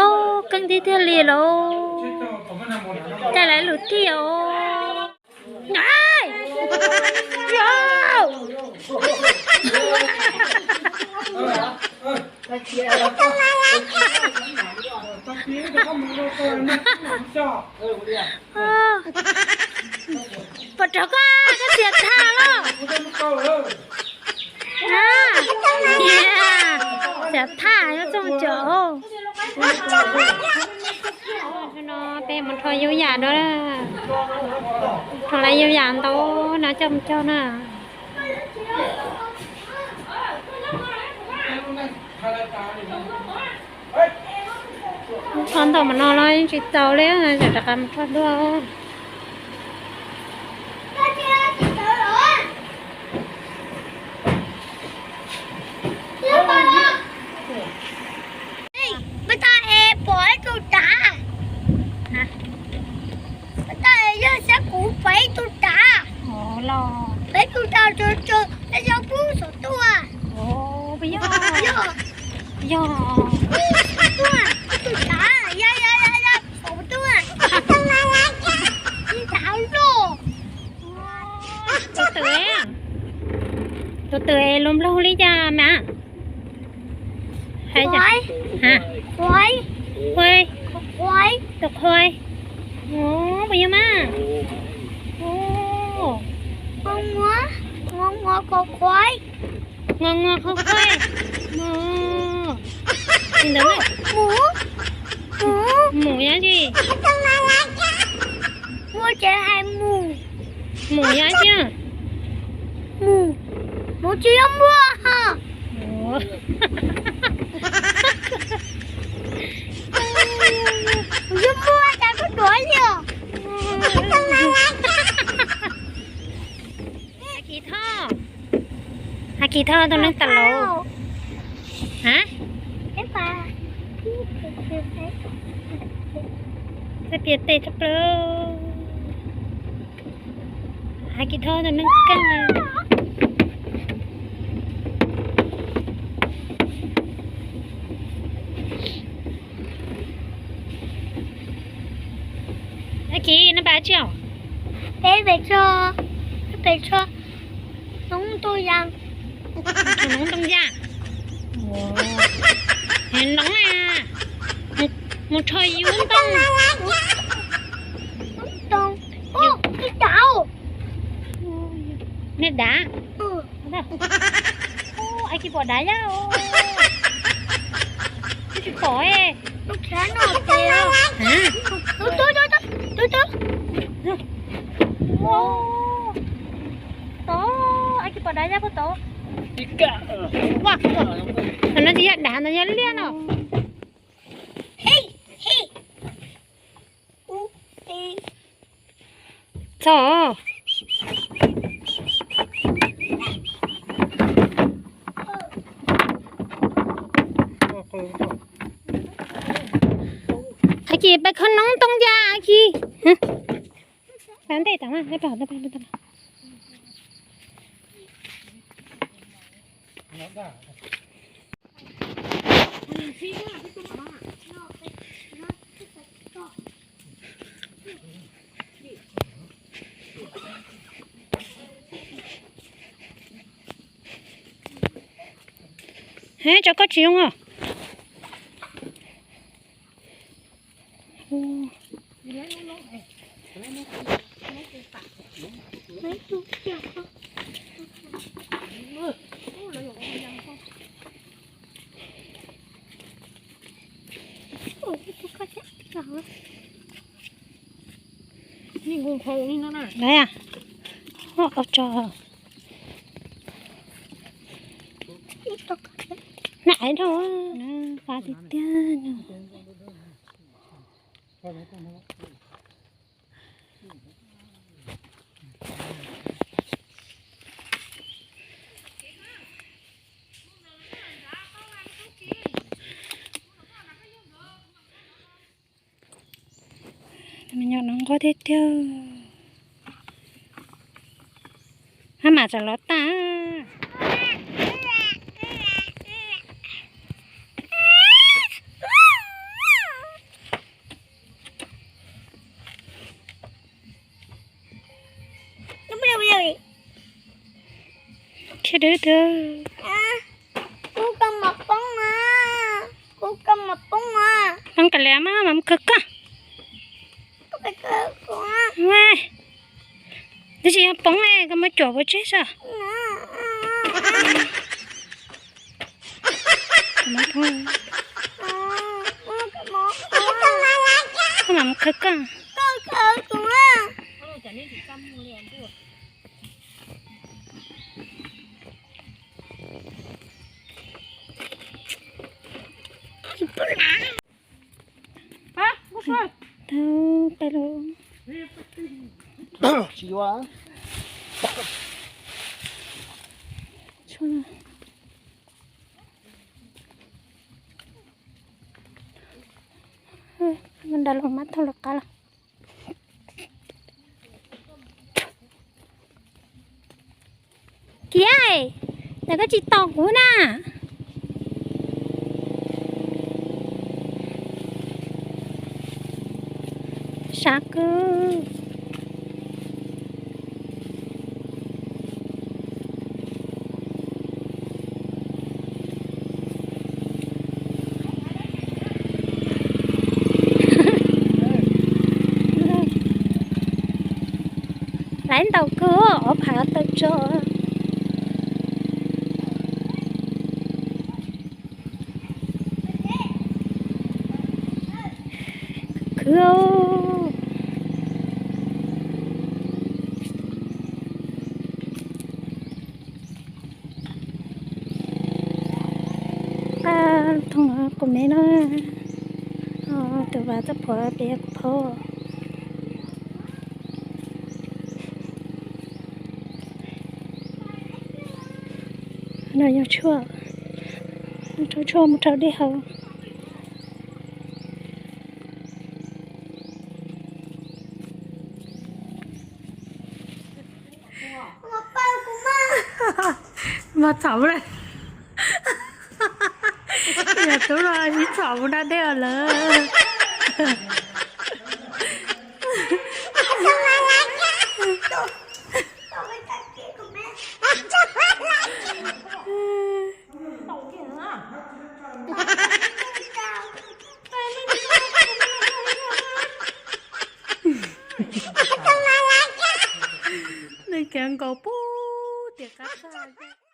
Au, keej tiag tiag li lauj. Cas lawv lus tiag os. Puas rov koj, koj txiav tha los? Txiav tha yuav txooj caum. No peb mus rho yub yam dua, rho lawv yub yam ntau no coj mus cog na. Rho ntau mas no los yeej tsis tau li, tseem rov qab mus rho dua. Peb tau es pom ib tug dav. Peb tau es yog xyab kuv pom ib tug dav. Peb tug dav tso tso, peb yog pub saum tuaj. Yog, yog, yog. Pub saum tuaj, ib tug dav, yog, yog, yog, yog, saum tuaj. Ib dav loj. Tus twg, tus twg es lus nplog li cas mas? Hais cas? Hais, Khuai. Khuai. Khuai. Tus Khuai. Ua, puas yog mas? Ua, Khuai. Khuai. Ua, Khuai. Mus. Mus. Mus yog tsi? Muaj tsev hais mus. Mus yog tsi? Mus. Mus tsis yog muaj ho. Yog muaj cas koj duav yog. Hais Kis Thoj, hais Kis Thoj tus neeg tas laus. Ha? Txawj piav tes tshaj plaws. Hais Kis Thoj tus neeg keej. Hais Kis, nej pab tsi os? Peb pem tso, peb pem tso noob tooj ya. Noob tooj ya. Noob na, mus rho yub ntoo. Ntoo, ib dav. Nej dav. Hais Kis pom dav yaj os. Twb tsis pom. Tod, Hais Kis pom dav yaj puag tod. Ua, no tsis yog dav, no yog liaj no. Txog. Hais Kis pab kho noob tooj ya Hais Kis. Pab ntej tas mas, pab, pab, pab. He, tso koj tsis zoo os. Lawv a, tso na, ais dhau, qab tiag tiag. Me nyuam no nquag tiag tiag. Hab mam txawm los tag. Dwb dwb. Kuv koj mos poob, kuv koj mos poob. Poob kav liam mas, mas mus khawb koj. Twb tsis yog poob, koj muab cuam puas tseg soj. Koj mam mus khawb koj. Nrad los mas thauj lawv qab los. Kiab, cas koj tsis tos kuv na? Sab kawg. Laiv ntau kawg, ob phav tawm tso. Khwv. Qab thoob qub me no, tus vas txoj phuam pem kuv phob. No yog tshuaj, rau tshuaj mus rau dej haus. Mas txhom mus, yog tub no ib txhom mus da dej lawm. Nws khiav nkaus pub tias qab tshaj.